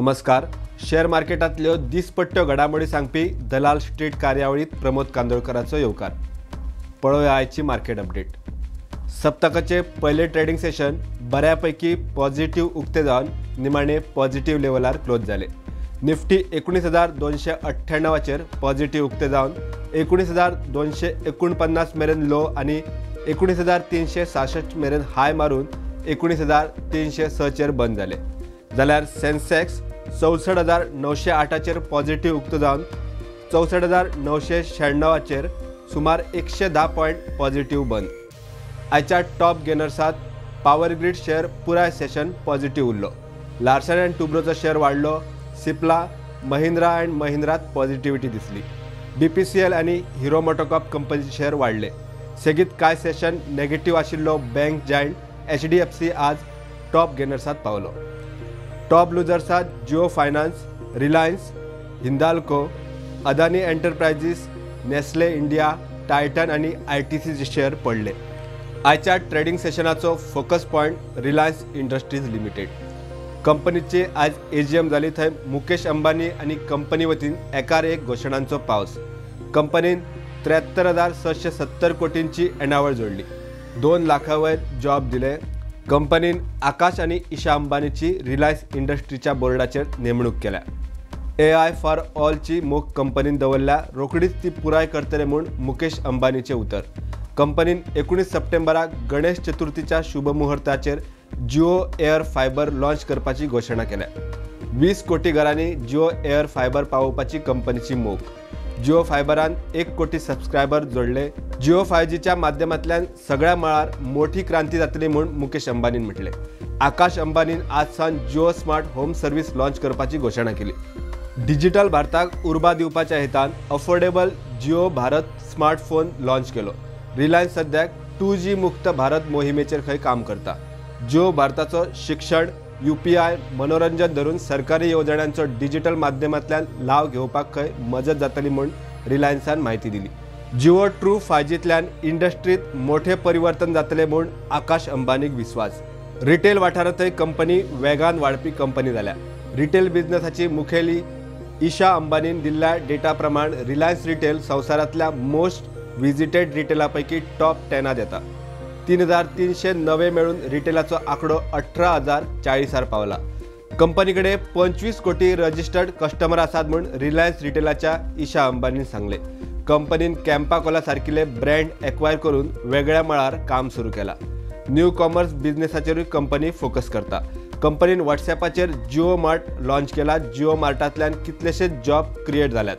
नमस्कार. शेअर मार्केटांतल्यो दिसपट्ट्यो घडामोडी सांगपी दलाल स्ट्रीट कार्यावळीत प्रमोद कांदोळकराचो येवकार. पळोवया आयची मार्केट अपडेट. सप्तकाचे पयले ट्रेडिंग सेशन बऱ्यापैकी पॉझिटिव्ह उक्ते जावन निमाणे पॉझिटिव्ह लेवलार क्लोज जाले. निफ्टी 19,298चेर पॉझिटिव्ह उक्ते जावन 19,249 मेरेन लो आनी 19,366 मेरेन हाय मारून 19,306चेर बंद जाले. जाल्यार सेन्सेक्स 64,908चेर पॉझिटिव्ह उक्तो जावन 64,996चेर सुमार 110 पॉयंट पॉझिटिव्ह बंद. आयच्या टॉप गेनर्सात पावर ग्रीड शेअर पुराय सेशन पॉझिटिव्ह उरलो. लार्सन अँड टुब्रोचो शेअर वाडलो. सिप्ला, महिंद्रा अँड महिंद्रात पॉझिटिव्हिटी दिसली. BPCL आनी हिरो मोटोकॉर्प कंपनीचे शेअर वाडले. सेगीत कांय सेशन नेगेटिव्ह आशिल्लो बँक जायंट HDFC आज टॉप गेनर्सात पावलो. टॉप लुजर्सात Jio finance, Reliance, Hindalco, Adani enterprises, Nestle India, Titan आनी ITCचे शेअर पडले. आयच्या trading सेशनाचो focus point Reliance industries limited. कंपनीची आज AGM जाली. थंय मुकेश अंबानी आनी कंपनी वतीन एकार एक घोशणांचो पावस. कंपनीन 73,670 कोटींची येणावळ जोडली. 2 लाखां वयर जॉब दिले. कंपनीन आकाश आनी ईशा अंबानीची रिलायन्स इंडस्ट्रीच्या बोर्डाचेर नेमणूक केल्या. AI for ऑलची मोख कंपनीन दवरल्या. रोखडीच ती पुराय करतले म्हूण मुकेश अंबानीचें उतर. कंपनीन 19 सप्टेंबराक गणेश चतुर्थीच्या शुभमुहूर्ताचेर जिओ एअर फायबर लॉन्च करपाची घोशणा केल्या. 20 कोटी घरांनी जिओ एअर फायबर पावोवपाची कंपनीची मोख. जिओ फायबरान 1 कोटी सबस्क्रायबर जोडले. जिओ 5Gच्या माध्यमांतल्यान सगळ्या मळार मोठी क्रांती जातली म्हूण मुकेश अंबानीन म्हटलें. आकाश अंबानीन आज सावन Jio smart home service launch करपाची घोशणा केली. डिजिटल भारताक उर्बा दिवपाच्या हेतान affordable Jio Bharat smartphone launch केलो. रिलायन्स सद्याक 2G मुक्त भारत मोहिमेचेर खंय काम करता. जिओ भारताचो शिक्षण, UPI, मनोरंजन धरून सरकारी येवजण्यांचो डिजिटल माध्यमांतल्यान लाव घेवपाक खंय मजत जातली म्हूण रिलायन्सान म्हायती दिली. जिओ ट्रू 5Gतल्यान इंडस्ट्रीत मोठे परिवर्तन जातले म्हूण आकाश अंबानीक विस्वास. रिटेल वाठारांतय कंपनी वेगान वाडपी कंपनी जाल्या. रिटेल बिझनेसाची मुखेली ईशा अंबानीन दिल्ल्या डेटा प्रमाण रिलायन्स रिटेल संवसारांतल्या मोस्ट विजिटेड रिटेला पैकी टॉप 10 येता. 3,309 मेळून रिटेलाचो आंकडो 18,040 पावला. कंपनी कडेन 25 कोटी रजिस्टर्ड कस्टमर आसात म्हूण रिलायन्स रिटेलाच्या ईशा अंबानीन सांगलें. कंपनीन कॅम्पा कोला सारकिले ब्रँड एक्वायर करून वेगळ्या मळार काम सुरू केला. न्यू कॉमर्स बिझनेसाचेरूय कंपनी फोकस करता. कंपनीन व्हॉट्सॲपाचेर जिओ मार्ट लॉन्च केला. जिओ मार्टांतल्यान कितलेशेच जॉब क्रिएट जाल्यात.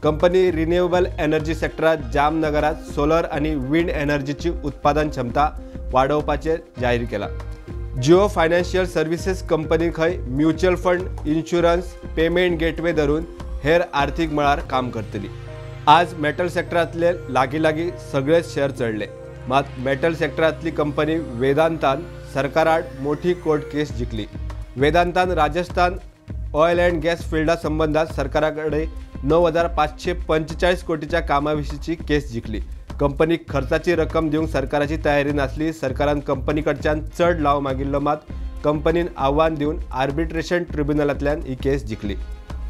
कंपनी रिन्युएबल एनर्जी सेक्टरात जामनगरात सोलर आनी विंड एनर्जीची उत्पादन क्षमता वाडोवपाचें जाहीर केला. जिओ फायनान्शियल सर्विसेस कंपनी खंय mutual fund, insurance, payment gateway धरून हेर आर्थिक मळार काम करतली. आज मेटल सेक्टरांतले लागीं लागीं सगळेच शेअर चडले. मात मेटल सेक्टरांतली कंपनी वेदांतान सरकाराआड मोठी कोर्ट केस जिखली. वेदांतान राजस्थान ऑयल अँड गॅस फिल्डा संबंदात सरकारा कडेन 9,545 कोटीच्या कामाविशींची केस जिखली. कंपनीक खर्चाची रक्कम दिवंक सरकाराची तयारी नासली. सरकारान कंपनी कडच्यान चड लाव मागिल्लो. मात कंपनीन आव्हान दिवन आर्बिट्रेशन ट्रिब्युनलांतल्यान ही केस जिखली.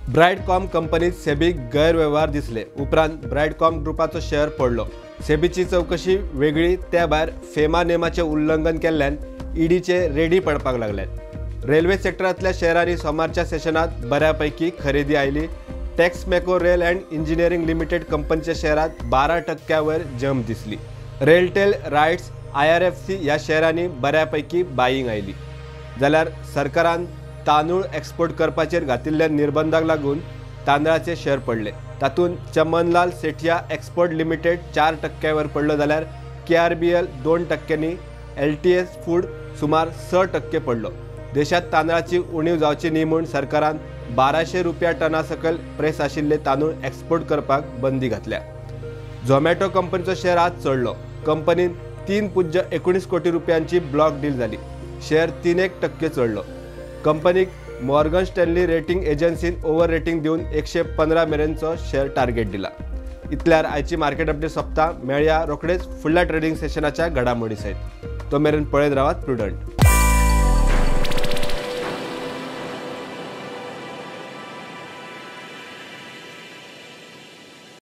ब्रायटकॉम कंपनीत सेबीक गैरवेव्हार दिसले उपरांत ब्रायटकॉम ग्रुपाचो शेअर पडलो. सेबीची चवकशी वेगळी, त्या भायर फेमा नेमाचें उल्लंघन केल्ल्यान ईडीचे रेडी पडपाक लागल्यात. रेल्वे सेक्टरांतल्या शेअरांनी सोमारच्या सेशनात बऱ्यापैकी खरेदी आयली. Texmaco rail and engineering limited कंपनीच्या शेअरात 12% वयर जंप दिसली. रेलटेल, रायट्स, IRFC ह्या शेअरांनी बऱ्यापैकी बायिंग आयली. जाल्यार सरकारान तांदूळ एक्सपोर्ट करपाचेर घातिल्ल्या निर्बंधाक लागून तांदळाचे शेअर पडले. तातूंत चमनलाल सेठिया एक्सपोर्ट लिमिटेड 4% वयर पडलो, जाल्यार KRBL 2%, LTS food सुमार 6% पडलो. देशात तांदळाची उणीव जावची न्ही म्हूण सरकारान 1200 रुपया टना सकयल प्रेस आशिल्ले तांदूळ एक्सपोर्ट करपाक बंदी घातल्या. झोमॅटो कंपनीचो शेअर आज चडलो. कंपनीन 3.19 कोटी रुपयांची ब्लॉक डील जाली. शेअर 3.1% चडलो. कंपनीक मॉर्गन स्टॅनली रेटिंग एजन्सीन ओव्हर रेटिंग दिवन 115 मेरेनचो शेअर टार्गेट दिला. इतल्यार आयची मार्केट अपडेट सोंपता. मेळया रोखडेच फुडल्या ट्रेडिंग सेशनाच्या घडामोडी सयत. तो मेरेन पळयत रावात प्रुडंट.